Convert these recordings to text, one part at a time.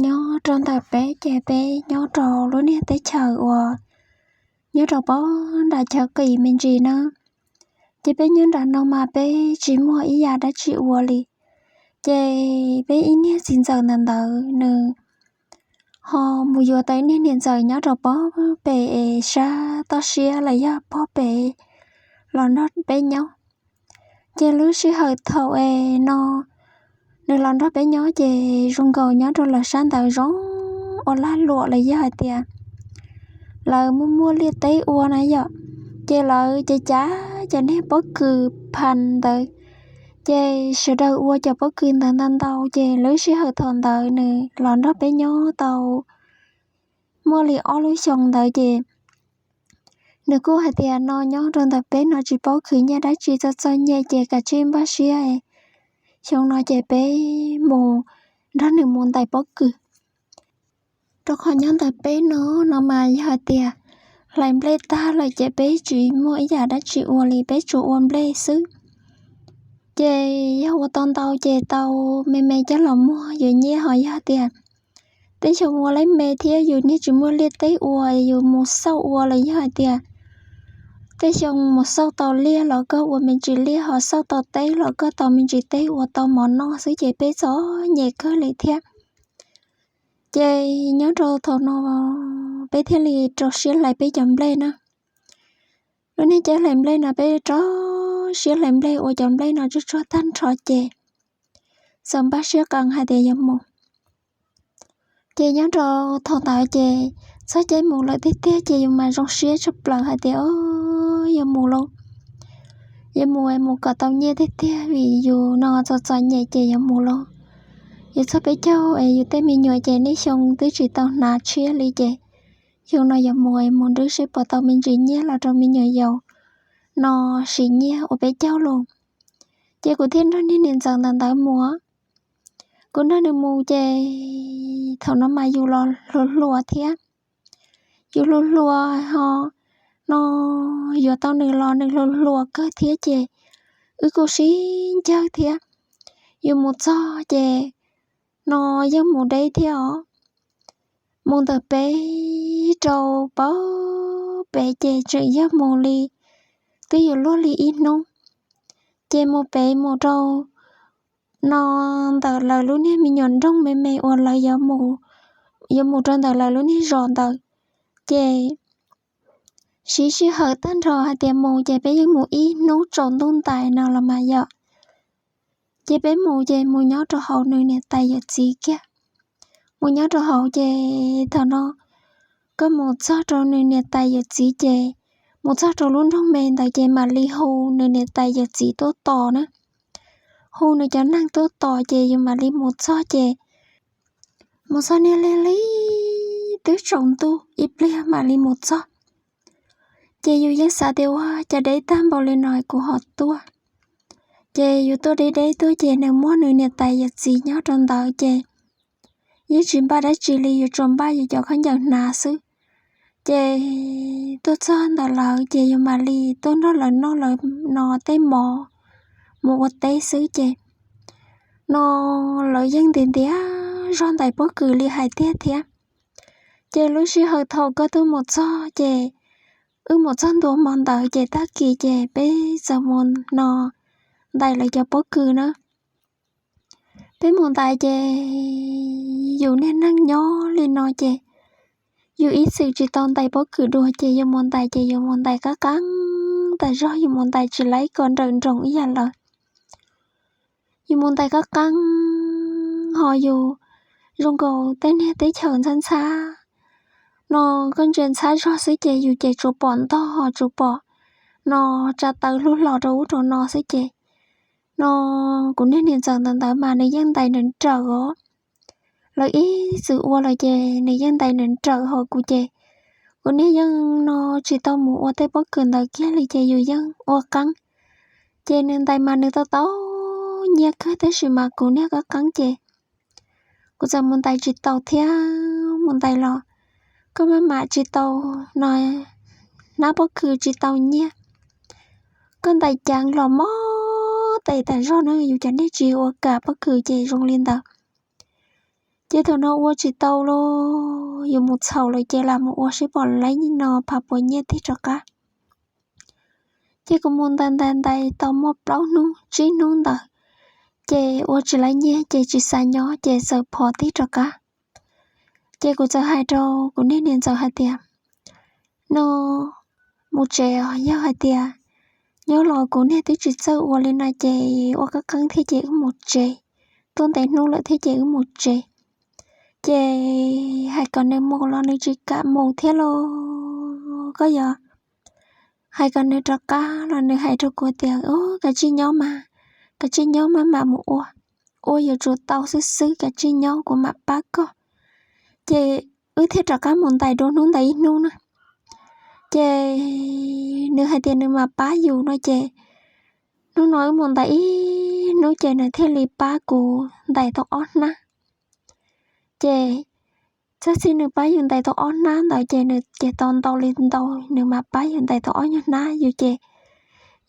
Nyob rau ntawm peb ces peb nyob rau lub niag teb chaws uas nyob rau pem nram chaw qis me ntsis na. Ces peb nyob nram no mas peb tsis muaj ib yam dab tsi ua li. Ces peb ib niag txiv ntxawm ntawd ntawd nws ho mus yuav tau ib niag niam ntxawm nyob rau pem sab toj siab los yog pem los nrog peb nyob. Ces lub sij hawm thaum es no nws los nrog peb nyob ces zoo nkaus nyob rau lawv sab ntawd zoo ua lag luam los yog hais tias lawv muaj muaj liaj teb ua na yom. Ces lawv ces cav cov niag pob kws phas ntawd, ces sawv daws ua cov pob kws ntawd ntau ntau. Ces lub sij hawm thaum ntawd nws los nrog peb nyob tau muaj li ob lub xyoo ntawd ces nws kuj hais tias no nyob rau ntawm peb no tsis paub khwv nyiaj dab tsi, txom txom nyem ces kav tsij npaj siab, xyoo no ces peb mus nrog nws mus ntais pob kws. Rau qhov nyob ntawm peb no no mas yog hais tias hlais nplej tag lawm ces peb tsis muaj ib yam dab tsi ua li, peb tsuas ua nplej xwb. Ces yog ua tau ntau ces tau me me coj los muag yuav nyiaj, ho yog tias tej xyoo ua lawm me thiab yus niag tsis muaj liaj teb ua, yus mus xauj ua los yog hais tias tej xyoo mus xauj tau liaj los koj ua me ntsis liaj, ho xauj tau teb los koj tau me ntsis teb ua tau mov noj xwb ces peb txom nyem kawg li thiab. Ces nyob rau thaum no peb thiaj li rau siab hlais peb cov nplej na. Lub niag caij hlais nplej no peb rau siab hlais nplej ua cov nplej no tsuag tsuag tag nrho ces txawm npaj siab qees hais tias yuav mus. Ces nyob rau thaum ntawd ces txog caij mus lawm tiag tiag ces yus mas zoo siab tshaj plaws hais tias o, yuav mus lauj, yuav mus es mus kom tau nyiaj tiag tiag vim yus no txom txom nyem ces yuav mus lauj. Yus txog peb caug es yus tej me nyuam ces niaj xyoo twb tsis tau hnav tshiab li ces xyoo no yuav mus es mus nrwb seb puas tau me ntsis nyiaj los rau me nyuam yaus no siv nyiaj ua peb caug lauj. Ces kuv thiaj nrog niag niam ntxawm ntawd ntawd mus. Kuv nrog nws mus ces thaum no mas yus los hluas hluas thiab. Yus hluas hluas ho no yuav tau nws los nws hluas hluas kawg thiab ces wb kuj sib ncawg thiab. Yus mus txog ces no yeej mus deb thiab os. Mus ntawm peb rau pab peb ces tseem yog mus li twb yuav luag li ib hnub. Ces mus peb mus rau no ntawm lawv lub niag me nyuam nroog me me uas lawv yuav mus rau ntawm lawv lub niag zos ntawd. Ces siv sij hawm tag nrho hais tias mus ces peb yeej mus ib hnub tsaus ntuj ntais no los mas yom. Ces peb mus ces mus nyob rau hauv nws niam tais yawm txiv kiag. Mus nyob rau hauv ces thaum no koj mus txog rau nws niam tais yawm txiv ces mus txog rau lub nroog me ntawd ces mam li hu nws niam tais yawm txiv tuaj tos na. Hu nws cov neeg tuaj tos ces yus mam li mus txog ces mus txog niag lig li twb tsaus ntuj ib pliag mam li mus txog. Ces yus yeej xav tias ua cas deb tag npaum li no kuv ho tuaj. Ces yus tuaj deb deb tuaj ces nws muaj nws niam tais yawm txiv nyob rau ntawd ces yeej tsis npaj dab tsi li, yus tsuas npaj yus cov khaub ncaws hnav xwb. Ces tuaj txog ntawm lawv ces yus mam li tuaj nrog lawv noj lawv no tej mov mus ua teb xwb ces no lawv yeej ntiav ntiav zog ntais pob kws li hais tiag thiab. Ces lub sij hawm thaum koj tuaj mus txog ces wb mus txog ntua hmo ntawd ces tag kis ces peb txawm mus no ntais lawv cov pob kws na. Peb mus ntais ces yus niag neeg nyob li no ces yus ib txwm tsis tau ntais pob kws dua ces yus mus ntais ces yus mus ntais qab qeeb tas zog, yus mus ntais tsis laib kom nrawm nroos ib yam lawv. Yus mus ntais qab qeeb ho yus zoo nkaus tej niag teb chaws ntxhab ntxhab no koj ntsia ntxhab zog xwb ces yus ces tsuas pom ntog ho tsuas pom no tsa taw hlub hlo rau ub rau no xwb ces no kuv niag niam ntxawm ntawd ntawd mas nws yeej ntais nrawm nrawm os. Lawv ib txwm ua lawm ces nws yeej ntais nrawm nrawm ho kuv ces kuv niag yeej no tsis tau mus ua tej pob kws ntawd kiag li ces yus yeej ua qeeb. Ces nws ntais mas nws tau tau nyiaj kawg tab sis mas kuv niag qab qeeb ces kuv txawm mus ntais tsis tau thiab. Mus ntais los koj maj mam tsis tau no hnab pob kws tsis tau nyiaj. Koj ntais ceev los mob tes tas zog na, yus cov niag tsis ua kam pob kws ces zoo li ntawd. Ces thaum no ua tsis tau los, yuav mus txhaum lawm ces lam mus ua seb pom laib no phav puas nyiaj tig rov qab. Ces kuv mus ntais ntais ntais tau muaj plaub hnub tsib hnub ntawd, ces ua tsis laib nyiaj ces tsis xav nyob ces txawm phov tig rov qab. Ces kuv txawm hais rau kuv niag niam ntxawm hais tias, no mus tsev os, yog hais tias nyob los kuv niag twb tsis txawj ua li no ces ua qeeb qeeb thiab ces wb mus tsev, tuaj ntev hnub lawm thiab ces wb mus tsev. Ces hais kom nws mus los nws tsis kam mus thiab los, koj yuav hais kom nws rov qab los nws hais rau kuv tias, kav tsij nyob mas, kav tsij nyob mas mam mus ua, ua yuav tsum tau xwb xwb, kav tsij nyob kuv mam pab koj. Ces wb thiaj rov qab mus ntais dua hnub ntawd ib hnub na. Ces nws hais tias nws mam pab yus no ces hnub no wb mus ntais ib hnub ces nws thiaj li pab kuv ntais tau ob hnab. Ces txog txij nws pab yus ntais tau ob hnab ntawd ces nws ces tau ntau li ntau, nws mam pab yus ntais tau ob nyuag hnab. Yus ces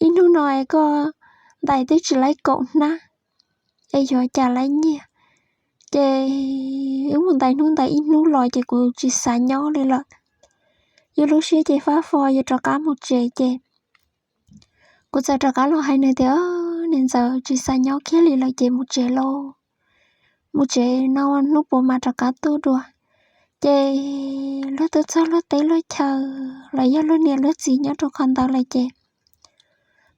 ib hnub no es koj ntais twb tsis laib kaum hnab es yuav cas laib nyiaj. Ces wb mus ntais hnub ntawd ib hnub los ces kuv tsis xav nyob li lawm. Yus lub siab ces fab fo yuav rov qab mus tsev ces kuv txawm rov qab los hais nws tias, niam ntxawm, tsis xav nyob kiag li lawm ces mus tsev lauj, mus tsev no hnub puas mas rov qab tuaj dua. Ces luag tuaj txog luag teb luag chaw los yog luag niam luag txiv nyob rau qhov ntawd lawm ces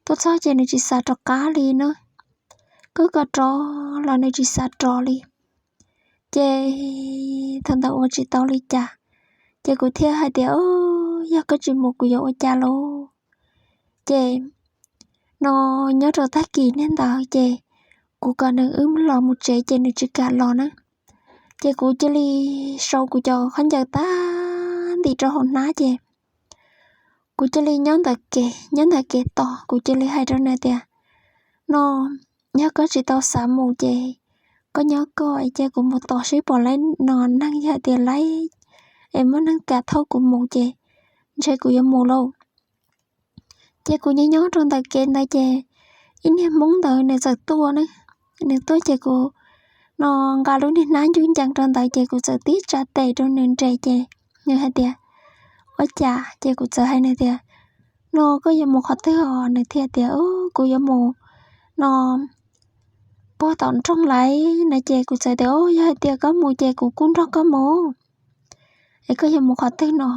tuaj txog ces nws tsis xav rov qab li na. Koj kom rov los nws tsis xav rov li. Ces thaum ntawd ua tsis tau li cas, ces kuv thiaj hais tias, yog koj tsis mus kuv yuav ua cas lauj? Ces no nyob rau tag kis niag ntawd ces kuv kom nws wb los mus tsev ces nws tsis kam los na. Ces kuv cia li sau kuv cov khaub ncaws tag ntim rau hauv hnab ces kuv cia li nyob ntawm kev, nyob ntawm kev tos, kuv cia li hais rau nws tias, no yog koj tsis tau xav mus ces koj nyob koj es cia kuv mus tos seb puas laib no neeg, yog hais tias laib es muaj neeg kam thauj kuv mus ces ntshe kuv yuav mus lauj. Ces kuv nyob nyob rau ntawm kev ntawd ces ib niag Hmoob ntawd nws txawm tuaj ne. Nws tuaj ces kuv no nqa lub niag hnab ncuj ncees rau ntawd ces kuv txawm tib tsa tes rau nws nres ces nws hais tias, ua cas? Ces kuv txawm hais nws tias, no koj yuav mus qhov twg os? Nws thiaj tias, kuv yuav mus no puag tom nroog lawm no ces kuv txawm tias, yog hais tias koj mus ces kuv kuj nrog koj mus. Es koj yuav mus qhov twg no?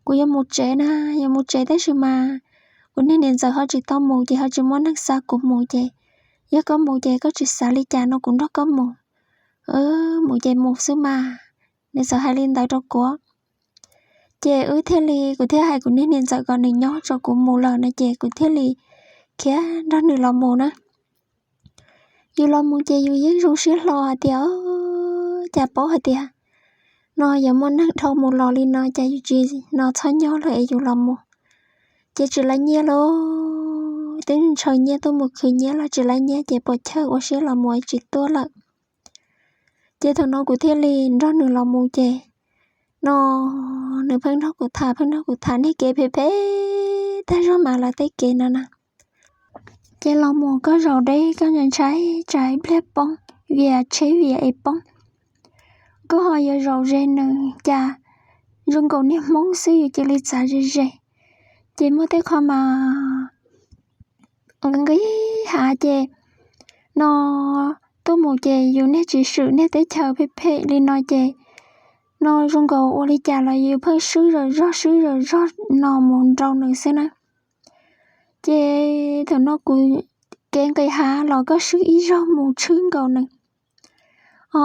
Kuv yuav mus tsev na, yuav mus tsev tab sis mas kuv niag niam ntxawm ho tsis tau mus ces ho tsis muaj neeg xa kuv mus ces yog koj mus ces koj tsis xav li cas no kuv nrog koj mus. Mus ces mus xwb mas. Nws txawm hais li ntawd rau kuv. Ces wb thiaj li, kuv thiaj hais kuv niag niam ntxawm kom nws nyob tso, kuv mus lawm no ces kuv thiaj li khiav nrog nws los mus na. Yus los mus ces yus yeej zoo siab hlo hais tias, cas paub hais tias no yuav muaj neeg dhau mus los li no, cas yus tsis no txhob nyob lawm es yus los mus. Ces tsis laib nyiaj lauj, twb ntshaw nyiaj tuaj mus khwv nyiaj los tsis laib nyiaj ces puas chawj ua siab los mus tsis tuaj lawm. Ces thaum no kuv thiaj li nrog nws los mus ces no nws pheej nrog kuv tham, pheej nrog kuv tham niag kev phem phem tag zog mas lawv tej kev no na. Ces los mus koj zaum deb koj ntshai ntshai tsam ib pliag poob, vias tsheb vias es poob. Koj ho yuav zaum ze nws cas zoo nkaus niag Hmoob xwb yus cia li txav ze ze. Ces muaj tej qho mas nqis hav ces no tuaj mus ces yus niag tsis swm niag teb chaws phem phem li no ces no zoo nkaus ua li cas los yus pheej swb zom zog swb zom zog no mus nrau nws xwb na. Ces thaum no kuv kev nqis hav los koj swb ib zaug mus tshwb nkaus nws. Ho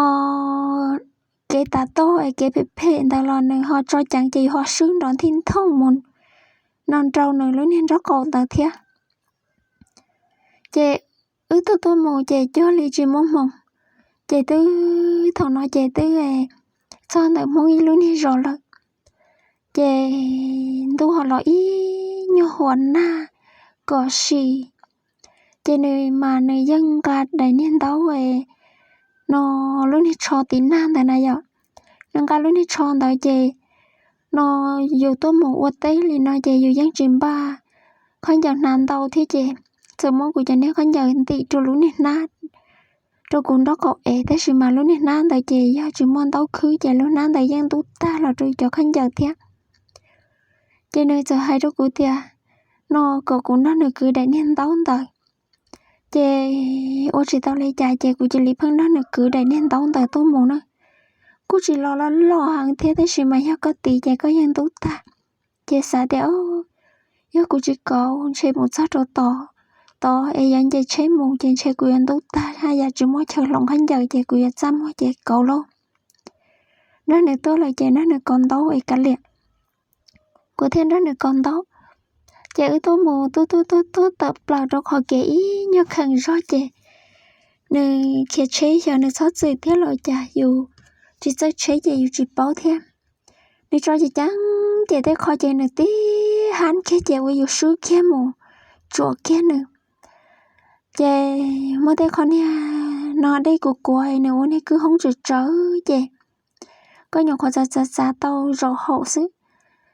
kev tav toj es kev phem phem ntawd los nws ho tso ceev ces yus ho swb nrov nthij nthooj mus no nrau nws lub niag nraub qaum ntawd thiab. Ces wb tuaj tuaj mus ces cuag li tsis muaj hmoo, ces twb thaum no ces twb txog ntawm Hmoob ib lub niag zos lawm. Ces ntuj ho los ib nyuag huam nag kom si, ces nws mas nws yeej nqa daim niag ntaub no lub niag tsho tiv nag ntawd na yom. Nws nqa lub niag tsho ntawd ces no yus tuaj mus ua teb li no ces yus yeej tsis npaj khaub ncaws hnav ntau thiab ces txawm muab kuv cov niag khaub ncaws ntim rau lub niag hnab rau kuv nraub qaum es, tab sis mas lub niag hnab ntawd ces yog tsis muaj ntaub khwb ces lub hnab ntawd yeej ntub tag los rau cov khaub ncaws thiab. Ces nws txawm hais rau kuv tias, no kom kuv nrog nws kwv daim niag ntaub ntawd. Ces ua tsis tau li cas ces kuv cia li pheej nrog nws kwv daim niag ntaub ntawd tuaj mus na. Kuj tsis los loj loj heev thiab, tab sis mas yog koj tiv ces koj yeej ntub tag. Ces xav tias, yog kuv tsis kov ntshe mus txog rau tod, tod es yuav nce tsheb mus ces ntshe kuv yuav ntub tag haj yam tsis muaj chaw hloov khaub ncaws ces kuv yuav txaj muag ces kauv lauj. Nrog nws tuaj lawm ces nrog nws kov ntaub es kav liam. Kuv thiaj nrog nws kov ntaub. Ces wb tuaj mus tuaj tuaj tuaj tuaj tawm plaws rau qhov kev ib nyuag kheem zog ces nws khiav tsheb xyov nws txhob txwm thiab los cas yus tsis txawj tsheb ces yus tsis paub thiab. Nws tso ceev ceev ces tej qho ces nws tib hab kiag ces ua yus swb kiag mus tsuam kiag nws. Ces muaj tej qho niag no dej kuv kuav nws ua niag kwj hoob tsawv tsawv ces koj nyuam qhuav txav txav txav tau zaum haum xwb.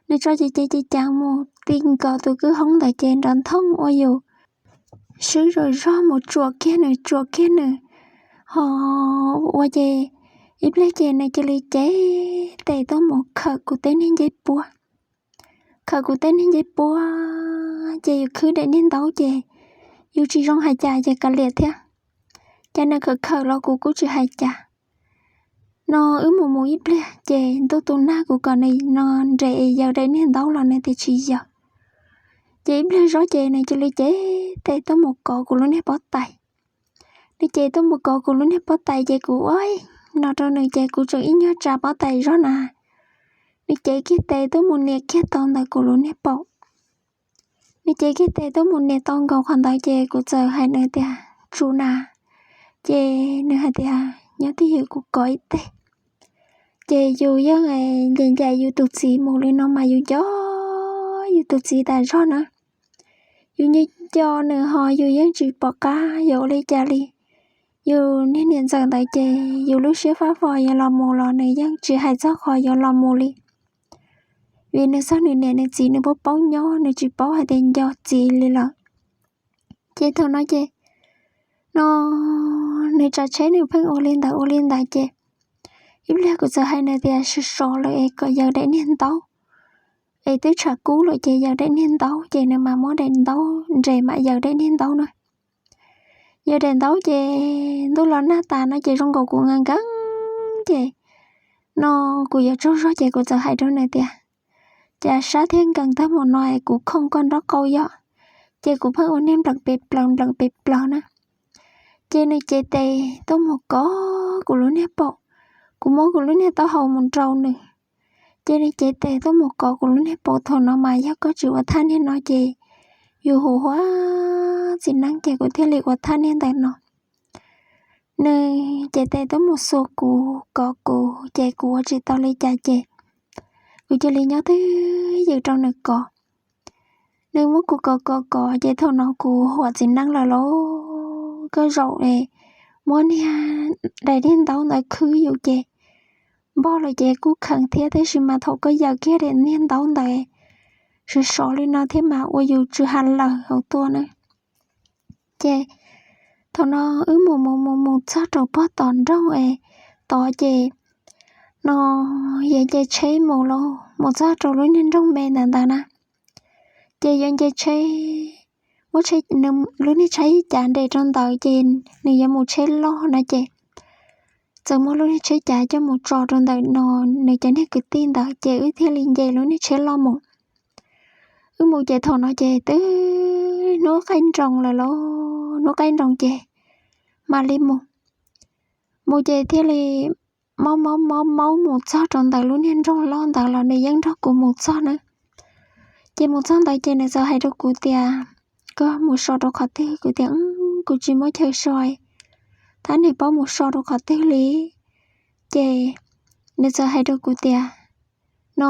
Nws tso ceev ceev ceev ceev mus ti nkaus tus kwj hoob ntawd ces nrov nthooj ua yus swb zog zog mus tsuam kiag nws tsuam kiag nws. Ho ua ces ib pliag ces nws cia li cev tes tuaj mus khawm kuv tej niag ncej puab. Khawm kuv tej niag ncej puab ces yus khwb daim niag ntaub ces yus tsis zoo hais cas ces kav liam thiab. Ces nws khawm khawm los kuv kuj tsis hais cas. No wb mus mus ib pliag ces ntuj tus nag kuv kom nws no nres yaws daim niag ntaub los nws tias tsis yaws. Ces ib pliag zog ces nws cia li cev tes tuaj mus kov kuv lub niag pob tais. Nws cev tuaj mus kov kuv lub niag pob tais ces kuv ua no rau nws ces kuv tseem ib nyuag tsa pob tais zog na. Nws cev kiag tes tuaj mus nias kiag tau ntawm kuv lub niag paum. Nws cev kiag tes tuaj mus nias tau nkaus qhov ntawd ces kuv txawm hais nws tias tsum na. Ces nws hais tias nyob twj ywm kuv kov ib teg. Ces yus yeej ncaim ncaim yus tus txiv mus li no mas yus nco yus tus txiv tas zog na. Yus nco nco nws ho yus yeej tsis pom qab yuav ua li cas li. Yus niag niam ntxawm ntawd ces yus lub siab fab fo yuav los mus los nws yeej tsis hais txog qhov yuav los mus li. Vim nws txog nws niam nws txiv nws paub paub nyob nws tsis paub hais tias nco txiv li lawm. Ces thaum no ces no nws tsav tsheb nws pheej ua li ntawd ua li ntawd ces ib pliag kuv txawm hais nws tias sov sov lawm es kom yaws daim niag ntaub, es twb tshav kub lawm ces yaws daim niag ntaub ces nws mas muab daim ntaub nres mam yaws daim niag ntaub na. Yaws daim ntaub ces ntuj los nag tas no ces zoo nkaus kuv nkees nkees ces no kuv yuav tsaug zog ces kuv txawm hais rau nws tias cas sab thiab nkees tag mus no es kuv khooj koj nraub qaum yom. Ces kuv pheej ua niag npleem pes plaws npleem pes plaws na. Ces nws cev tes tuaj mus kov kuv lub niag paum, kuv muab kuv lub niag taub hau mus nrau nws. Ces nws cev tes tuaj mus kov kuv lub niag paum. Thaum no mas yog koj tsis ua thaj niag no ces yus hu huab txiv neeb ces kuv thiaj li ua thaj niag ntawm no. Nws cev tes tuaj mus xuas kuv kov kuv ces kuv ua tsis tau li cas ces kuv cia li nyob twj ywm rau nws kov. Nws muab kuv kov kov kov ces thaum no kuv huam txiv neeb lawm lauj, koj zaum es muab niag daim niag ntaub ntawd khwb yus ces npog lawm ces kuj kheev thiab, tab sis mas thaum koj yaws kiag daim niag ntaub ntawd sov sov li no thiab mas ua yus tsw ha lawm hauv tuaj na. Ces thaum no wb mus mus mus mus txog rau pog tom nroog es tod ces no yuav nce tsheb mus lauj, mus txog rau lub niag nroog me ntawd ntawd na. Ces yuav nce tsheb, muab lub niag tsheb cav nres rau ntawd ces nws yuav mus tsheb loj no ces txawm muab lub niag tsheb cav coj mus tso rau ntawm no nws cov niag kwv tij ntawd ces wb thiaj li nce lub niag tsheb loj mus. Wb mus ces thaum no ces twb hnub qaij nroos lawm lauj, hnub qaij nroos ces mam li mus. Mus ces thiaj li maub maub maub maub mus txog rau ntawm lub niag nroog loj ntawd los nws yeej nrog kuv mus txog na. Ces mus txog ntawd ces nws txawm hais rau kuv tias, koj mus so rau qhov twg? Kuv tias, kuv tsis muaj chaw so, thab niag paub mus so rau qhov twg li. Ces nws txawm hais rau kuv tias, no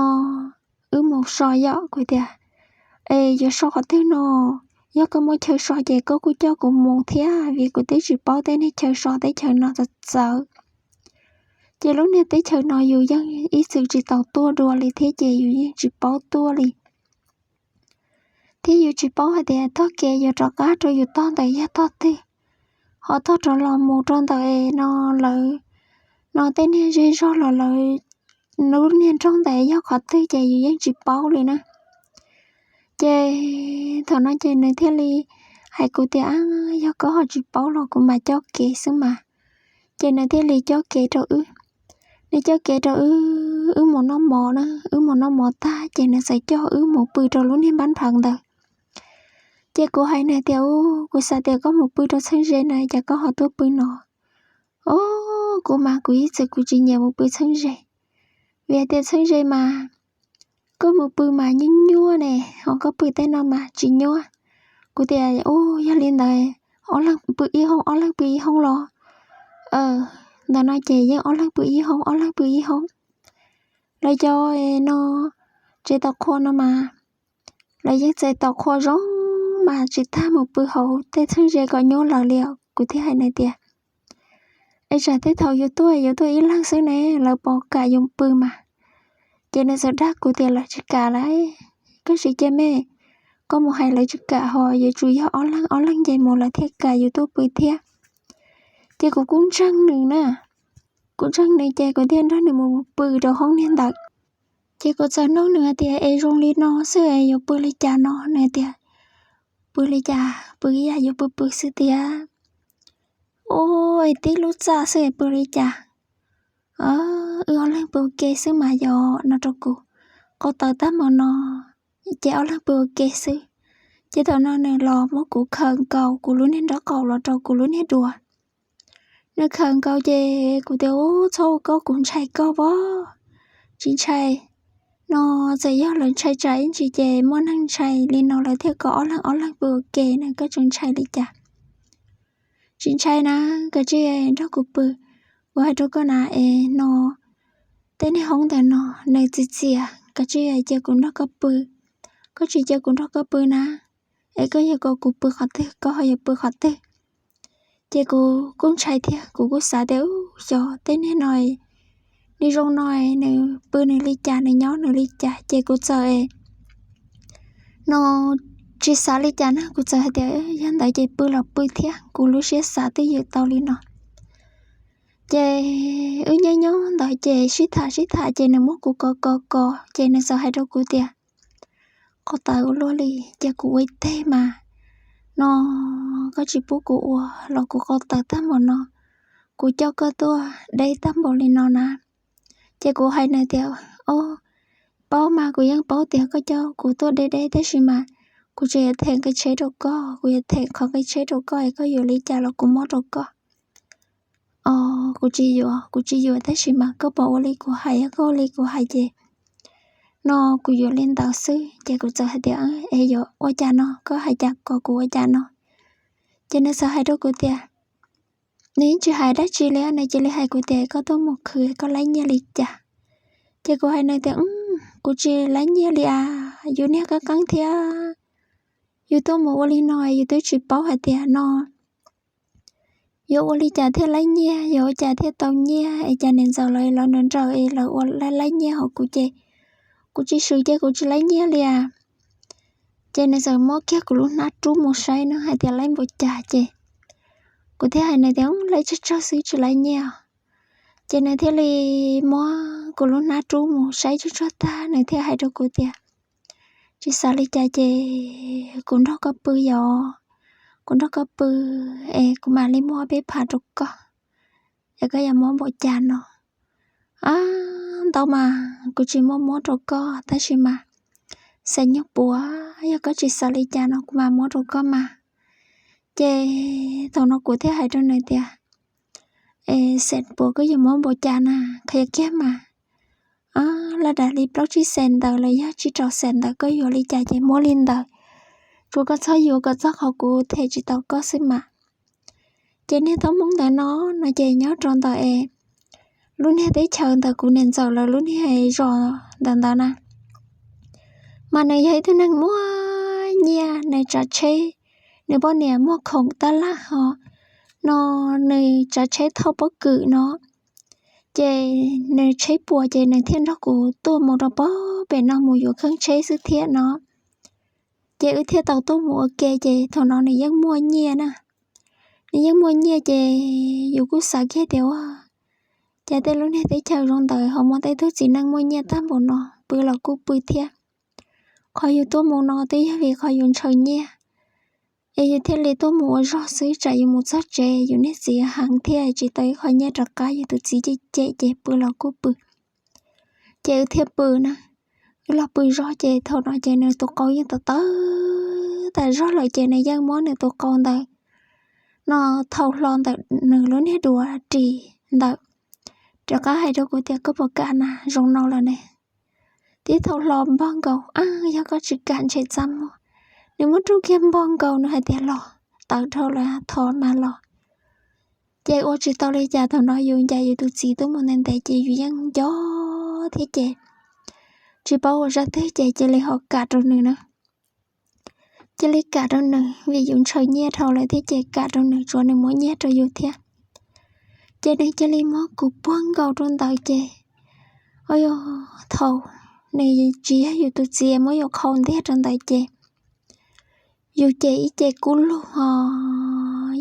wb mus so yom. Kuv tias, es yuav so qhov twg no? Yog koj muaj chaw so ces koj kuj coj kuv mus thiab, vim kuv twb tsis paub tej niag chaw so teb chaws no txawv txawv. Ces lub niag teb chaws no yus yeej ib txwm tsis tau tuaj dua li thiab ces yus yeej tsis paub tuaj li. Thiab yus tsis paub hais tias tog kev yuav rov qab rau yus tog ntawd yog tog twg. ho tog rov los mus rau ntawm no lawv no tej niag zej zog los lawv lub niag nroog ntawd yog qhov twg ces yus yeej tsis paub li na. Ces thaum no ces nws thiaj li hais kuv tias, Ab, yog koj ho tsis paub los kuv mam coj kev xwb mas. Ces nws thiaj li coj kev rau wb. Nws coj kev rau wb, wb mus noj mov na, wb mus noj mov tag ces nws txawm coj wb mus pw rau lub niag npab nphav ntawd. Ces kuv hais nws tias, Ub, kuv xav tias koj mus pw rau txheeb ze na, cas koj ho tuaj pw no? Os, kuv mas kuv ib txwm kuv tsis nyiam mus pw txheeb ze, vim hais tias txheeb ze mas koj mus pw mas nyuaj nyuaj ne, ho koj pw tej no mas tsis nyuaj. Kuv tias, Ub, yog li ntawd ob leeg pw ib hoob, ob leeg pw ib hoob los? Ntawm no ces yeej ob leeg pw ib hoob, ob leeg pw ib hoob. Lawv cov no tsev tos qhua no mas lawv yeej tsev tos qhua zoo mas tsis tas mus pw hauv tej txheeb ze kom nyuaj lawv li os. Kuv thiaj hais nws tias, Es tsam tej thaum yus tuaj, yus tuaj ib leeg xwb ne, lawv puas kam yus pw mas? Ces nws txawm dag kuv tias, Lawv tsis kam lawm. Koj tsis cia me, koj mus hais lawv tsis kam ho, yuav tsum yog ob leeg ob leeg nce mus lawv thiaj kam yus tuaj pw thiab. Ces kuv kuj ntseeg nws na, kuv ntseeg nws ces kuv thiaj nrog nws mus pw rau hoob niag ntawd. Ces kuv txawm nug nws hais tias, Es zoo li no xwb es yuav pw li cas no? Nws tias, Pw li cas? Pw ib yam yuav pw pw xwb tiag. Ua, tib lub txaj xwb es pw li cas? Wb ob leeg pw ua ke xwb mas yog no rau kuv. Qau taws tag mus no ces ob leeg pw ua ke xwb. Ces thaum no nws los muab kuv khaws nkaus kuv lub niag nraub qaum los rau kuv lub niag duav. Nws khaws nkaus ces kuv tias, Ub, txhob ua koj, kuv ntshai koj os. Tsis ntshai. No txawm yog lawv ntshai tsam ib ntsis ces muaj neeg ntshai li no lawv thiaj kom ob leeg ob leeg pw ua ke na, koj tseem ntshai li cas? Tsis ntshai na, kav tsij nrog kuv pw. Kuv hais rau koj na es no tej niag hoob ntawm no nws txias txias, kav tsij cia kuv nrog koj pw. Koj tsis cia kuv nrog koj pw na, es koj yuav kom kuv pw qhov twg koj ho yuav pw qhov twg? Ces kuv kuj ntshai thiab, kuv kuj xav tias, Ub, xyov tej niag no, nws zoo no, nws pw nws li cas, nws nyob nws li cas? Ces kuv txawm no tsis xav li cas na, kuv txawm hais tias, Yog ntawd ces pw los pw thiab. Kuv lub siab xav twj ywm tau li no. Ces wb nyob nyob ntawd ces sib tham sib tham ces nws muab kuv kov kov kov ces nws txawm hais rau kuv tias, Qau taws ua luaj li, cia kuv ua ib teg mas. No koj tsis pub kuv ua los kuv qau taws tag npaum no, kuv coj koj tuaj deb tag npaum li no na. Ces kuv hais nws tias, Ob, paub mas, kuv yeej paub tias koj coj kuv tuaj deb deb tab sis mas kuv tseem yuav them nqi tsheb rau koj, kuv yuav them qhov nqi tsheb rau koj es koj yuav li cas los kuv muab rau koj. Os, kuv tsis yuav, kuv tsis yuav tab sis mas koj pom ua li kuv hais, yog koj ua li kuv hais ces no kuv yuav li ntawd xwb. Ces kuv txawm hais tias, Es yuav ua cas no, koj hais cas kom kuv ua cas no? Ces nws txawm hais rau kuv tias, nws yeej tsis hais dab tsi li, nws cia li hais kuv tias, Koj tuaj mus khwv koj laib nyiaj li cas? Ces kuv hais nws tias, Kuv tsis laib nyiaj li as, yus niag qab qeeb thiab, yus tuaj mus ua li no yus twb tsis paub hais tias no yuav ua li cas thiaj laib nyiaj, yuav ua cas thiaj tau nyiaj, es cas niam ntxawm lawv los nraws nraws es lawv ua laib laib nyiaj hauv kuv ces kuv tsis swm ces kuv tsis laib nyiaj li as. Ces nws txawm muab kiag kuv lub hnab rub mus saib no hais tias laib npaum cas ces kuv thiaj hais nws tias, Laib tsawg tsawg xwb tsis laib nyiaj. Ces nws thiaj li muab kuv lub hnab rub mus saib tsuag tsuag tag nws thiaj hais rau kuv tias, Tsis xav li cas ces kuv nrog koj pw yom, kuv nrog koj pw es kuv mam li muab peb phav rau koj, es koj yuav muab npaum cas no. Ab, ntau mas kuv tsis muab muab rau koj tab sis mas xav nyuag puav, yog koj tsis xav li cas no kuv mam muab rau koj mas. Ces thaum no kuv thiaj hais rau nws tias, Es xees puav koj yuav muab npaum cas na, qhia kiag mas. Laj dav li plaub tsib xees ntawd los yog tsib rau xees ntawd koj yuav li cas ces muab li ntawd, tsuas koj txhob yuav kom txog qhov kuv them tsis tau koj xwb mas. Ces niag tub Hmoob ntawd no, no ces nyob rau ntawm es lub niag teb chaws ntawm kuv niam ntxawm lawv lub niag zos ntawm ntawd na, mas nws yog ib tug neeg muaj nyiaj, nws tsav tsheb, nws poj niam muag khoom tab laj ho, no nws tsav tsheb thauj pob kws no. Ces nws tsheb puas ces nws thiaj nrog kuv tuaj mus rau pem no mus yuav kheeb tsheb xwb thiab no. Ces wb thiaj tau tuaj mus ua ke ces thaum no nws yeej muaj nyiaj na. nws yeej muaj nyiaj ces yus kuj xav kiag tias ua cas tej lub niag teb chaws zoo ntawd ho muaj tej tug txiv neej muaj nyiaj tag npaum no, pw los kuj pw thiab. Qhov yus tuaj mus no twb yog vim qhov yus ntshaw nyiaj es yus thiaj li tuaj mus ua zog xwb, tsam yus mus txog tsev yus niag txiv heev thiab tsis tau ib qho nyiaj rov qab, yus tus txiv cem cem ces pw los kuj pw. Ces wb thiaj pw na, wb los pw zog ces thaum no ces nws tus qau yeej tawv tawv tas zog lawm ces nws yeej muab nws tus qau ntawd no thau hlo ntawm nws lub niag duav ris ntawd, rov qab hais rau kuv tias koj puas kam na, zoo no lawm ne. Tib thau hlo npog nkaus, a, yog koj tsis kam ntshe txaj muag. Nws muab rub kiag npog nkaus, nws hais tias los, tawv dhau lawm, thov mas los. Ces ua tsis tau li cas, thaum no yus ncaim yus tus txiv tuaj mus ntev ntev ces yus yeej nco thiab ces tsis paub ua zaj twg ces cia li ho kam rau nws na. Cia li kam rau nws vim yus ntshaw nyiaj dhau lawm thiab ces kam rau nws, tsuav nws muab nyiaj rau yus thiab. Ces nws cia li muab kuv puag nkaus rau ntawd ces, o, thaum nws tsis yog yus tus txiv muab yus qhau ntiag rau ntawd ces yus ces ib ce kub lug ho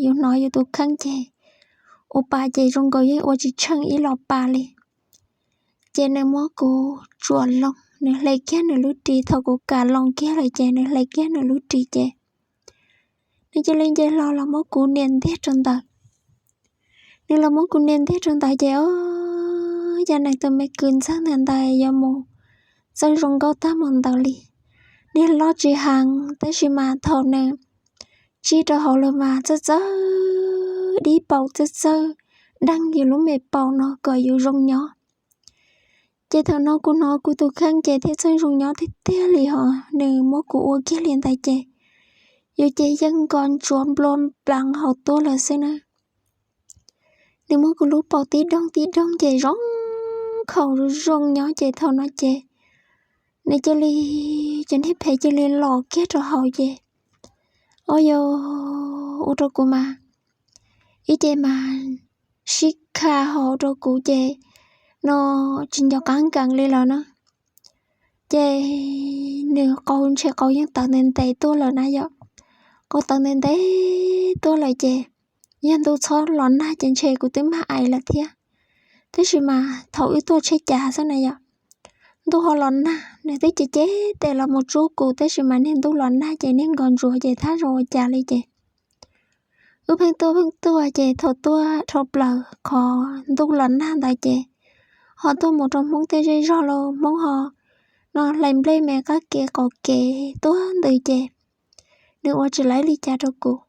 yus hnov yus tus kheej ces ua pa ces zoo nkaus yeej ua tsis tsheej ib los pa li. Ces nws muab kuv tsuam loo, nws hle kiag nws lub ris, thaum kuv kam loo kiag lawm ces nws hle kiag nws lub ris ces nws cia li nce hlo los muab kuv nias ntiag rau ntawd. Nws los muab kuv nias ntiag rau ntawd ces, o, cas nws tus me kwv ntxawg ntawd yuav mus txawj zoo nkauj tag mus ntawd li. Niag loj tsis heev tab sis mas thaum nws tsij rau hauv lawm mas txawj txawj dib paus, txawj txawj deeg yus lub me paum no kom yus zoo nyob. Ces thaum no kuv hnov kuv tus kheej ces thiaj txawj zoo nyob tiag tiag li ho. Nws muab kuv ua kiag li ntawd ces yus ces yeej nko ntsuav nplua nplaas hauv tuaj lawm xwb na. Nws muab kuv lub paum tib doog tib doog ces zoo khaus zoo nyob ces thaum no ces nws cia li, cov niag phem cia li los kiag rau hauv ces, o, yus, ua rau kuv mas ib ce mas sib kha hauv rau kuv ces no tsis nco qab nkees li lawm na. Ces nws qau ntshe qau yeej tawv ntev ntev tuaj lawm na yom. Qau tawv ntev ntev tuaj lawm ces yog ntuj txhob los nag ces ntshe kuv twb mag ais lawm thiab. Tab sis mas thaum wb tuaj tsheb cav xwb na yom, ntuj ho los nag, nws twb cev cev tes los mus tsuab kuv tab sis mas niag ntuj los nag ces niag nko ntsuav ces thab zoo ua cas li ces wb pheej tuaj pheej tuaj ces thaum tuaj dhau plaws qhov ntuj los nag ntawd ces ho tuaj mus rau Hmoob tej zej zog los Hmoob ho no hlais nplej me qab kev qaum kev tuaj ntws ces nws ua tsis laiv li cas rau kuv.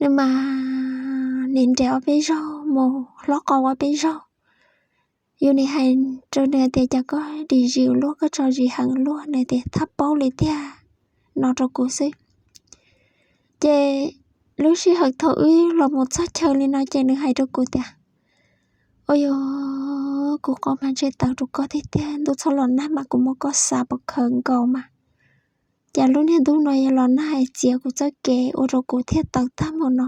Nws mas nim nres ob peb zaug mus hlob qau ob peb zaug. Yus nim hais rau nws tias cas koj dim zis luaj, koj tso zis heev luaj, nws tias thab paub li tiag no rau kuv xwb. Ces lub sij hawm thaum wb los mus txog chaw li no ces nws hais rau kuv tias, ua yog kuv qau mas ntshe tawv rau koj tiag tiag, ntuj txhob los nag mas kuv muab koj xav pov khawv nkaus mas cas lub niag ntuj no yuav los nag es txiav kuv txoj kev ua rau kuv thiaj tawv tag mus no.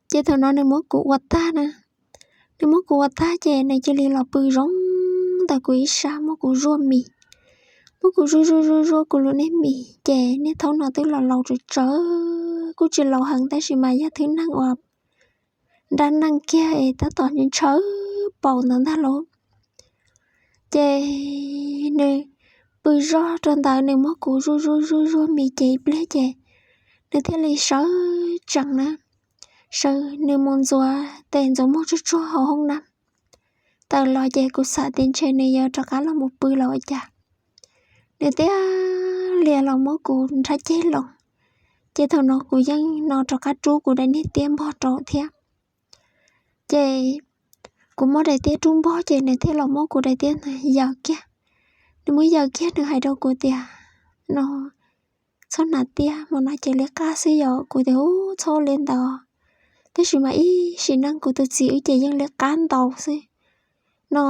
Ces thaum no nws muab kuv ua tag na, nws muab kuv ua tag ces nws cia li los pw zoo ntawm kuv ib sab muab kuv zuaj mis, muab kuv zuaj zuaj zuaj zuaj kuv lub niag mis ces niag thaub no twb los laus tsawv tsawv, kuj tsis laus heev tab sis mas yog thwj neeg uas nrab neej kiag es tab tom ntshaw paus ntawd ntag lauj. Ces nws pw zog rau ntawd nws muab kuv zuaj zuaj zuaj zuaj mis ces ib pliag ces nws thiaj li sawv tsees na, sawv nws mus ntxuav tes ntxuav muag tsuag tsuag hauv hoob na. Tawm los ces kuv xav tias ntshe nws yuav rov qab los mus pw los ua cas, nws tiag lias los muab kuv nrhab ceg loo. Ces thaum no kuv yeej no rov qab rub kuv daim niag tiab npog rau thiab. Ces kuv muab daim tiab rub npog ces nws thiaj los muab kuv daim tiab ntawd yaws kiag. Nws muab yaws kiag nws hais rau kuv tias, no, txhob hnav tiab mas no ces liab qab xwb yom. Kuv tias, u, txhob li ntawd, tab sis mas ib sim neej kuv tus txiv wb ces yeej liab qab ntau xwb no.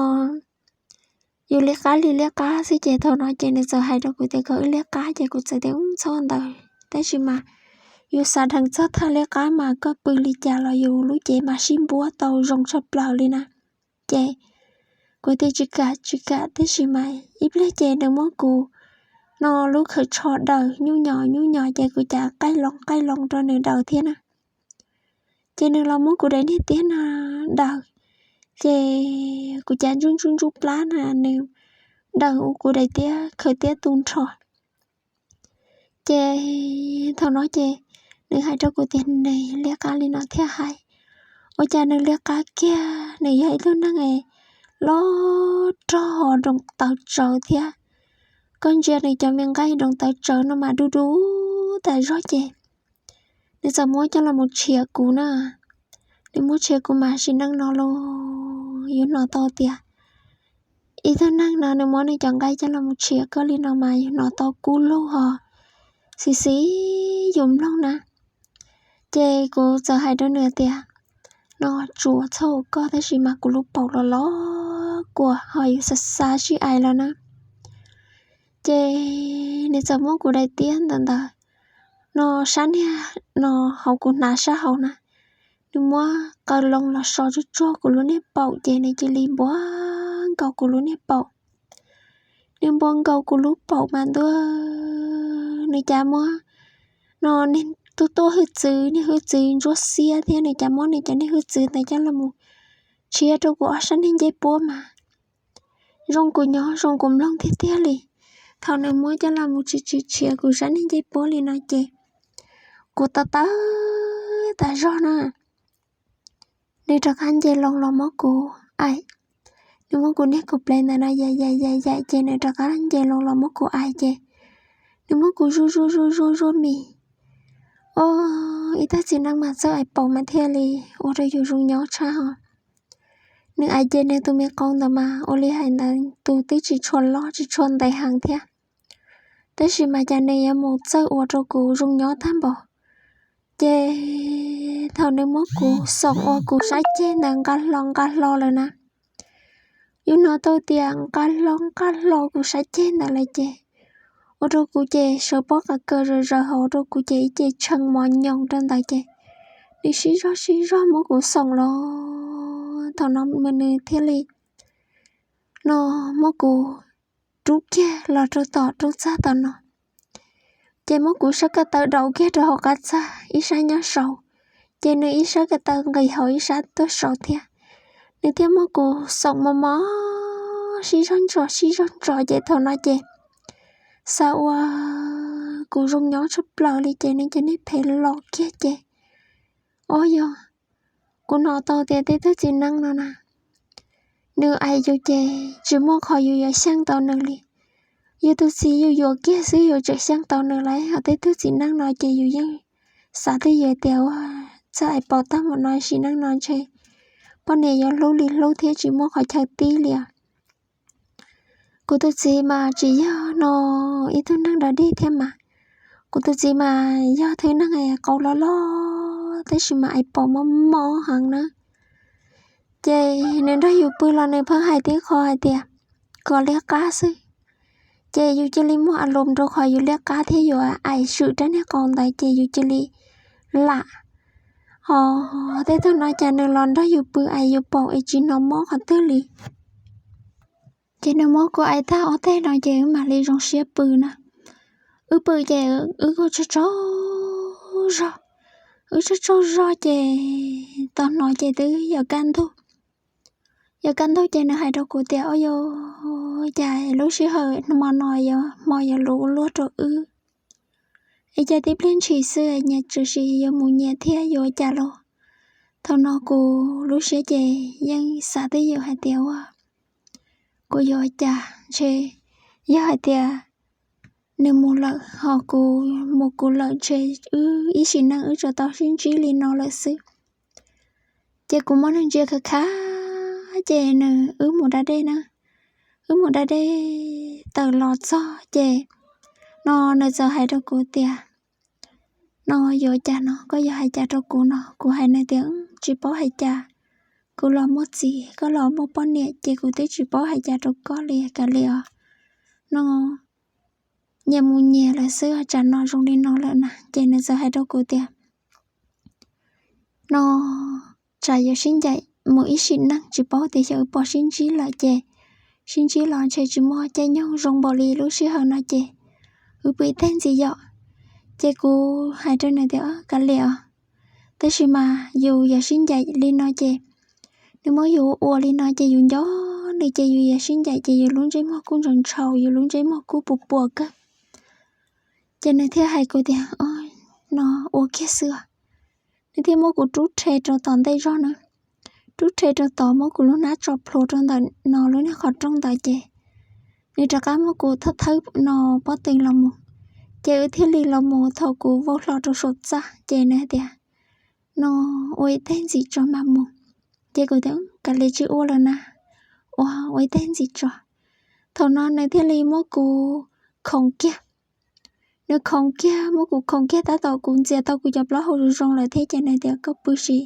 Yus liab qab li liab qab xwb ces thaum no ces nws txawm hais rau kuv tias kom wb liab qab ces kuv txawm tias, u, txhob ntawd, tab sis mas yus xav dheev txog thaj liab qab mas koj pw li cas los yus lub cev mas sib npuab tau zoo tshaj plaws li na. Ces kuv tias tsis kam tsis kam, tab sis mas ib pliag ces nws muab kuv no lub khawv tsho daws nyuj nyos nyuj nyos ces kuv cas qaij loo qaij loo rau nws daws thiab na. Ces nws los muab kuv daim niag tiab no daws, ces kuv cav ntsuj ntsuj ntsuj plab na, nws daws ua kuv daim tiab khaws tiab tu nrho. Ces thaum no ces nws hais rau kuv tias, nws liab qab li no thiab hais, ua cas nws liab qab kiag, nws yog ib tug neeg es loj rog nroo tawv tsawv thiab. Koj ntsia nws cov me nqaij nroo tawv tsawv no mas du du tas zog ces nws txawm muab coj los mus tshiav kuv na. Nws muab tshiav kuv mas sim neej no los yus hnov tau tias ib tug neeg no nws muab nws cov nqaij coj los mus tshiav koj li no mas yus hnov tau kub lug ho xis xis yus mloog na. Ces kuv txawm hais rau nws tias, no tsuas txhob hu koj tab sis mas kuv lub paum los los kuas ho yus xav xav sib ais lawm na. Ces nws txawm muab kuv daim tiab ntawm ntawd no sab niag no hauv kuv hnav sab hauv na, nws muab qaws loo los so tsuag tsuag kuv lub niag paum ces nws cia li npuav nkaus kuv lub niag paum. Nws npuav nkaus kuv lub paum mas ntuj, nws cav muab no niag tub tuaj hwj txwv, niag hwj txwv ntsuab xiab thiab nws cav muab nws cov niag hwj txwv ntawd coj los mus tshiab rau kuv ob sab niag ncej puab mas zoo kuv nyob zoo kuv mloog tiag tiag li. Thaum nws muab coj los mus tsis tsis tshiav kuv sab niag ncej puab li no ces kuv tawv tawv tas zog na. Nws rov qab nce loo los muab kuv ais. Nws muab kuv niag kuv plev ntawd no yaim yaim yaim yaim ces nws rov qab nce loo los muab kuv ais ces nws muab kuv zuaj zuaj zuaj zuaj zuaj mis. Ua ib tug txiv neej mas txawj ais paum mas thiaj li ua rau yus zoo nyob tshaj ho. Nws ais ces nws tus me qau ntawd mas ua li hais ntawd tus twb tsis tshua loj tsis tshua ntev heev thiab, tab sis mas cas nws yuav mus txawj ua rau kuv zoo nyob tag npaum. Ces thaum nws muab kuv xoom ua kuv sab ceg ntawd nqa hlo nqa hlo lawm na, yus hnov tau tias nqa hlo nqa hlo kuv sab ceg ntawd lawm ces ua rau kuv ces sawv pob qa kaws zawm zaws hauv rau kuv ces ib ce tshee mos nyoos rau ntawd ces nws sib zog sib zog muab kuv xoom los thaum no mas nws thiaj li no muab kuv rub kiag los rau tom roob txaj tom no, ces muab kuv sab ko taw daus kiag rau hauv qab txaj ib sab nyob saud, ces nws ib sab ko taw nqis hauv ib sab tuaj saud thiab. Nws thiaj muab kuv xoom mos mos sib zog ntsos sib zog ntsos ces thaum no ces xav ua kuv zoo nyob tshaj plaws li ces nws cov niag phem los kiag ces, o yog, kuv hnov tau tias tej tug txiv neej no na, nws ais yus ces tsis muaj qhov yus yuav xyeej tau nws li. Yus tus txiv yus yuav kiag xwb yus tseem xyeej tau nws lawm, ho tej tug txiv neej no ces yus yeej xav twj ywm tias ua txawj ais paum tag npaum no sim neej no ntshe poj niam yuav hlub li hlub thiab tsis muaj qhov chaw tib li os. Kuv tus txiv mas tsis yog no ib tug neeg dog dig thiab mas, kuv tus txiv mas yog thwv neeg qau loj loj tab sis mas ais paum mob mob heev na. Ces nws nrog yus pw los nws pheej hais tib qho hais tias kom liab qab xwb, ces yus cia li muaj a lus rau qhov yus liab qab thiab yus ais swm rab niag qau ntawd ces yus cia li lam. Ho tej tug no cas nws los nrog yus pw ais yus paum es tsis hnov mob qhov twg li. Ces nws muab kuv ais tag ob teg no ces wb mam li zoo siab pw na. Wb pw ces wb kuj tsaug tsaug zog, wb tsaug tsaug zog ces tau hnov ces twb yuav kaj ntug. Yuav kaj ntug ces nws hais rau kuv tias, o yog, cas lub sij hawm hmo no yuav hmo yuav luv ua luaj rau wb, es cas tib pliag ntshis xwb nyias tshwm sim yuav mus nyias thiab yuav ua cas los. Thaum no kuv lub siab ces yeej xav twj ywm hais tias ua, kuv yuav ua cas ntshe yog hais tias nws mus lawm ho kuv mus kuv lawm ntshe wb ib sim neej wb tsuas tau sib ntsib li no lawm xwb. Ces kuv muab nws ntsia khav khav ces nws wb mus da dej na, wb mus da dej tawm los txog ces no nws txawm hais rau kuv tias, no yuav cas no koj yuav hais cas rau kuv no? Kuv hais nws tias tsis paub hais cas, kuv los muaj txiv koj los muaj poj niam ces kuv twb tsis paub hais cas rau koj li kav liam os. No nyias mus nyias lawm xwb, tsam no zoo li no lawm na. Ces nws txawm hais rau kuv tias, no tsam yuav sib ncaim mus ib sim neej tsis paub tias xyov wb puas sib ntsib lawm ces sib ntsib los ntshe tsis muaj caij nyoog zoo npaum li lub sij hawm no ces wb pw ib teg ntxiv yom. Ces kuv hais rau nws tias kav liam os, Tab sis mas yus yog sib ncaim li no ces, nws muab yus ua li no ces yus nco nws ces yus yog sib ncaim ces yus lub ntsej muag kuj ntsaus ntshau, yus lub ntsej muag kuj puas puas kawg. Ces nws thiaj hais kuv tias, no ua kiag xwb. Nws thiaj muab kuv rub rhe rau tom ntej zog na, rub rhe rau tod muab kuv lub hnab tso plhuav rau ntawm no lub niag qhov rooj ntawd ces nws rov qab muab kuv thawb thawb no pob tw los mus. Ces wb thiaj li los mus thaum kuv vau hlo rau saum txaj ces nws hais tias, no ua ib teg ntxiv tso mam mus. Ces kuv tias, kav liam tsis ua lawm na, ua ua ib teg ntxiv tso. Thaum no nws thiaj li muab kuv khoov kiag. Nws khoov kiag, muab kuv khoov kiag tab tom kuv ntxias tau kuv cov plaub hau zoo zoo lawm thiab ces nws tias, koj pw sim,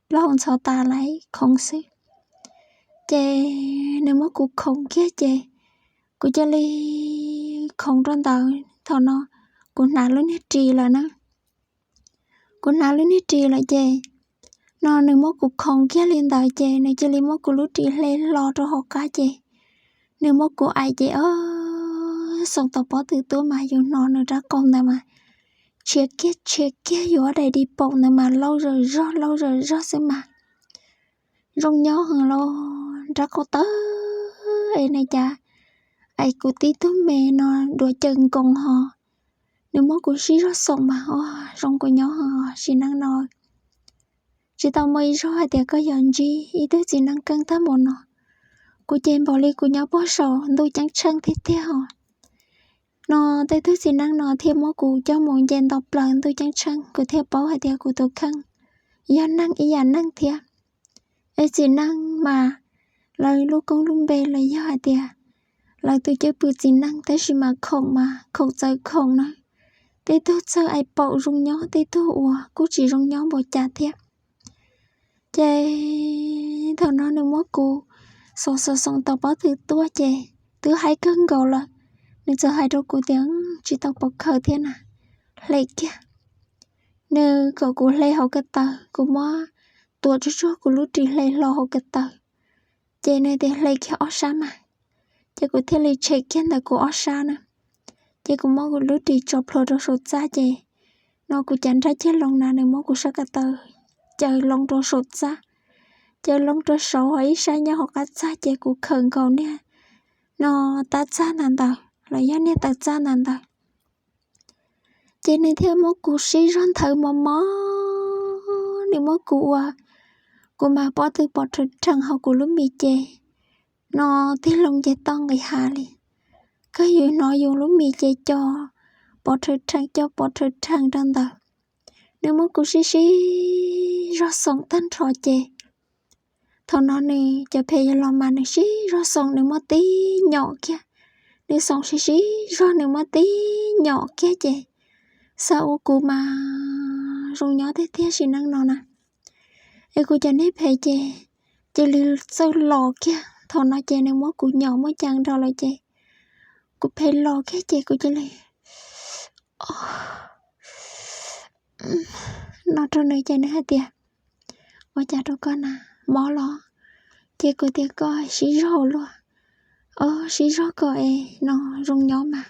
plaub hau ntxhov tas lawm khoov xwb. Ces nws muab kuv khoov kiag ces kuv cia li khoov rau ntawd. Thaum no kuv hnav lub niag ris lawm na, kuv hnav lub niag ris lawm ces, no nws muab kuv khoov kiag li ntawd ces nws cia li muab kuv lub ris hle hlo rau hauv qab ces nws muab kuv aim ces, o, xoom tau pob tw tuaj mas yus hnov nws rab qau ntawd mas tshiav kiag tshiav kiag yus ob daim di paum ntawd mas lauj zawm zog lauj zawm zog xwb mas zoo nyob heev los rab qau tawv es nws cas, aim kuv tib tug me no duav caws nkoos ho nws muab kuv sib zog xoom mas, o, zoo kua nyob heev sim neej no. Tsis tau muaj ib zaug hais tias koj yuav ntsib ib tug txiv neej keej tag npaum no. Kuv ces npaum li kuv nyob puag saum ntuj ceeb tsheej tiag tiag os. No tej tug txiv neej no thiaj muab kuv coj mus nce nto plaws ntuj ceeb tsheej kuv thiaj paub hais tias kuv tus kheej yog neeg ib yam neeg thiab. Es txiv neej mas lawv lub koob lub npe los yog hais tias lawv tus cwj pwm txiv neej tab sis mas khoom mas khoom txawv khoom na. Tej tug txawj aim paum zoo nyob, tej tug uas kuj tsis zoo nyob npaum cas thiab. Ces thaum no nws muab kuv xoom xoom xoom tau pob tw tuaj ces twb haib kawg nkaus lawm. Nws txawm hais rau kuv tias, tsis tau pov khawm thiab na, hle kiag. Nws kom kuv hle hauv ko taw, kuv muab tuav tsuag tsuag kuv lub ris hle hlo hauv ko taw. Ces nws tias hle kiag ob sab mas, ces kuv thiaj li tshem kiag ntawm kuv ob sab na. Ces kuv muab kuv lub ris tso plhuav rau saum txaj ces, no kuv cav nrab ceg loo na nws muab kuv sab ko taw caws loo rau saum txaj, caws loo rau saud ho ib sab nyob hauv qab txaj ces kuv khawm nkaus niag no tab txaj ntawd ntawd los yog niag taw txaj ntawd ntawd. Ces nws thiaj muab kuv sib zog nthawv mos mos, nws muab kuv ua, kuv mas pob tw pom rhawv rhees hauv kuv lub mis ces, no tig loo ces toj nqis hav li. Kawg yus hnov yus lub mis ces co pov rhawv rhees co pov rhawv rhees rau ntawd. Nws muab kuv sib sib zog xoom tag nrho ces, thaum no nws cov phem yog los mas nws sib zog xoom nws muab tib nyom kiag. Nws xoom sib sib zog nws muab tib nyom kiag ces, xav ua kuv mas zoo nyob tiag tiag sim neej no na. Es kuv cov niag phem ces cia li txawj los kiag. Thaum no ces nws muab kuv nyom muab cees nrog lawm ces kuv phem los kiag ces kuv cia li no rau nws ces nws hais tias, ua cas rau koj na, mob los? Ces kuv tias koj sib zog luag, o, sib zog kom es no zoo nyob mas,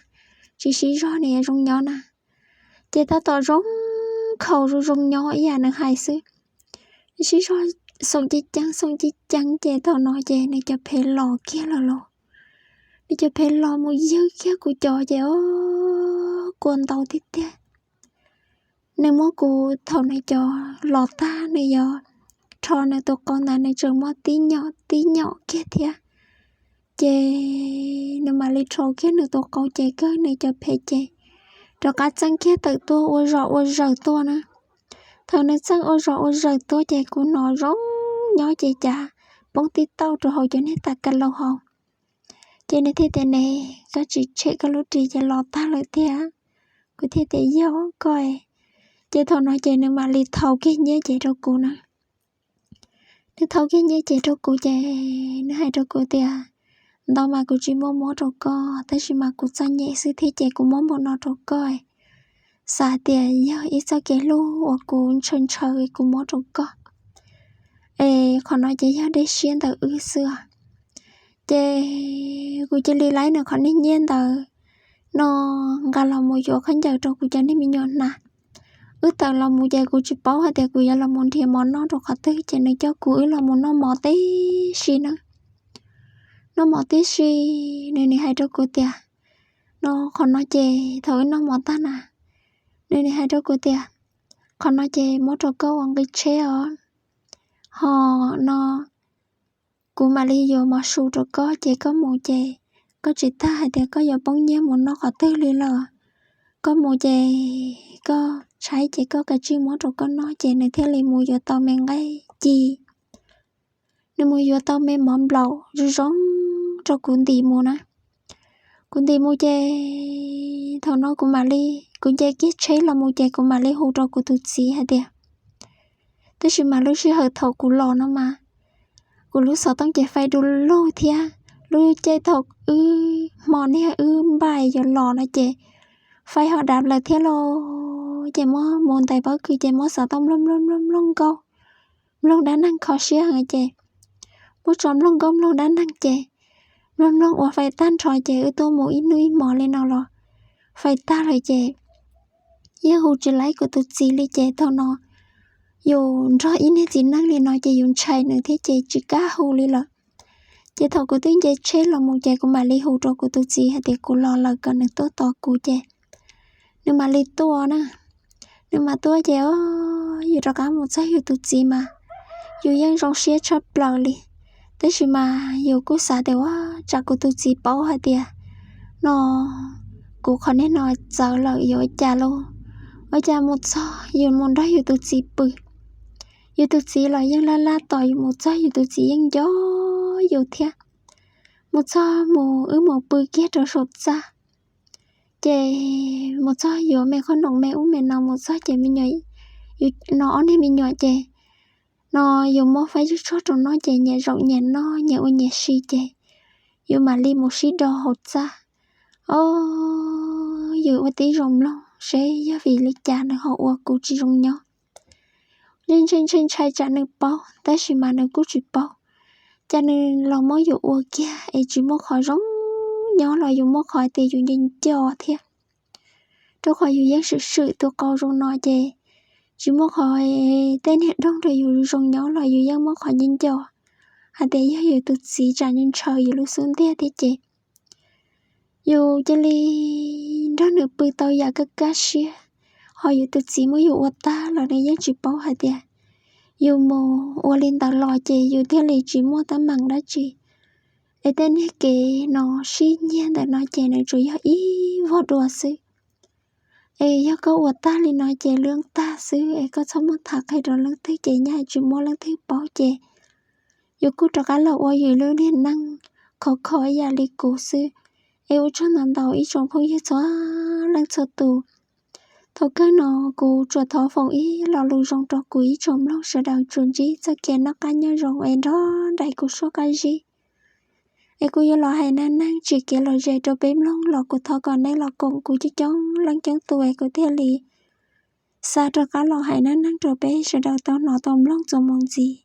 tsis sib zog nws zoo nyob na. Ces tab tom zoo khaus zoo zoo nyob ib yam nws hais xwb. Sib zog xoom ceev ceev xoom ceev ceev ces thaum no ces nws cov phem los kiag lawm los. Nws cov phem los mus ywg kiag kuv cov ces, o, kua ntau tiag tiag. Nws muab kuv thaum nws cov los tag nws yuav rho nws tus qau ntawd nws tseem muab tib nyom tib nyom kiag thiab. Ces nws mam li rho kiag nws tus qau ces kawg nws cov phem ces rov qab txeej kiag tawm tuaj ua zom ua zaws tuaj na. Thaum nws txeej ua zom ua zaws tuaj ces kuv hnov zoo nyob ces cas poob tib tauj rau hauv cov niag tas ka laus hauv. Ces nws thiaj tias ne, koj tsis tshem koj lub ris ces los tag lawm tiag. Kuv thiaj tias yog koj. Ces thaum no ces nws mam li thau kiag nyiaj ces rau kuv na. Nws thau kiag nyiaj ces rau kuv ces nws hais rau kuv tias, ntau mas kuv tsis muab muab rau koj tab sis mas kuv txom nyem xwb thiab ces kuv muab npaum no rau koj. Xav tias yog ib txoj kev hlub uas kuv ntshaw ntshaw kuv muab rau koj. Es qhov no ces yog dej siab ntawm wb xwb. Ces kuv cia li laib nws qhov niag nyiaj ntawd no nqa los mus yuav khaub ncaws rau kuv cov niag me nyuam hnav. wb tawm los mus ces kuv tsis paub hais tias kuv yuav los mus nrhiav mov noj rau qhov twg ces nws coj kuv wb los mus noj mov tib si na. Noj mov tib si, nws nim hais rau kuv tias, no qhov no ces thaum wb noj mov tag na, nws nim hais rau kuv tias, qhov no ces muab rau koj ua nqi tsheb os. Ho no kuv mam li yuav mov su rau koj ces koj mus ces koj tsis tag hais tias koj yuav poob nyiaj mus noj qhov twg li lawm. Koj mus ces koj tshaib ces koj kav tsij muab rau koj noj ces nws thiaj li mus yuav tau me nqaij ci, nws mus yuav tau me mov nplaum zoo zoo rau kuv ntim mus na. Kuv ntim mus ces thaum no kuv mam li, kuv nce kiag tsheb los mus ces kuv mam li hu rau kuv tus txiv hais tias, tab sis mas lub sij hawm thaum kuv los no mas kuv lub xov tooj ces faib du lug thiab lub caij thaum wb hmo niag wb npaj yuav los no ces faib ho dav lawm thiab lauj. Ces muab mus ntais pob kws ces muab xov tooj mloog mloog mloog mloog nkauj, mloog dab neeg kho siab heev ces muab tso mloog nkauj mloog dab neeg ces mloog mloog ua faib tag nrho ces wb tuaj mus ib hnub ib hmos li no los faib tag lawm ces yeej hu tsis laib kuv tus txiv li ces thaum no yus nrog ib niag txiv neej li no ces yus ntshai nws thiab ces tsis kam hu li lawm. Ces thaum kuv twb nce tsheb los mus ces kuv mam li hu rau kuv tus txiv hais tias kuv los lawm kom nws tuaj tos kuv ces nws mam li tuaj na. Nws mam tuaj ces yus rov qab mus txog yus tus txiv mas yus yeej zoo siab tshaj plaws li. Tab sis mas yus kuj xav tias ua tsam kuv tus txiv paub hais tias no kuv qhov niag no txawv lawm yuav ua cas lauj. Ua cas mus txog yus mus nrog yus tus txiv pw, yus tus txiv los yeej laj laj tos yus mus txog, yus tus txiv yeej nco yus thiab. Mus txog mus wb mus pw kiag rau saum txaj ces mus txog yuav me qhob noom me ub me no mus txog ces me nyuam, no ob niag me nyuam ces no yus muab faib zuj tsuag rau noj ces nyias zaum nyias noj nyias ua nyias si ces yus mam li mus sib do hauv txaj. Os, yus ua tib zoo mloog seb yog vim li cas nws ho ua kuv tsis zoo nyob. Ntshai ntshai ntshai tsam nws paub tab sis mas nws kuj tsis paub. Cas nws los muab yus ua kiag es tsis muaj qhov zoo nyob los yus muaj qhov hais tias yus nco nco thiab. Rau qhov yus yeej swm swm tus qau zoo no ces tsis muaj qhov tej niag doog rau yus zoo nyob los yus yeej muaj qhov nco nco hais tias yog yus tus txiv tsam ntshaw yus lub xub ntiag thiab ces yus cia li nrog nws pw tau yam kaj kaj siab. Ho yus tus txiv muab yus ua tag los nws yeej tsis paub hais tias yus mus ua li ntawd los ces yus thiaj li tsis muaj teeb meem dab tsi. Es tej niag kev no sib nyiag ntawm no ces nws tsuas yog ib vog dua xwb. Es yog koj ua tag li no ces lwj tag xwb es koj txhob muab tham qhia rau leej twg ces nyaj tsis muaj leej twg paub ces yus kuj rov qab los ua yus lub niag neej khov kho ib yam li kuv xwb. Es ua tsaug ntau ntau ib tsoom phooj ywg txhua leej txhua tus. Thaum kawg no kuv tsuas thov foom ib lo lus zoo rau kuv ib tsoom mloog sawv daws tsuas ntsib txoj kev noj qab nyob zoo es nrog nraim kuv suab qab zib. Es kuv yuav los hais neej neeg tsim kev lom zem rau peb mloog los kuv thov kom nej los koom kuv coob coob leej coob tus es kuv thiaj li xa rov qab los hais neej neeg rau peb sawv daws tau hnov tau mloog txuas mus ntxiv.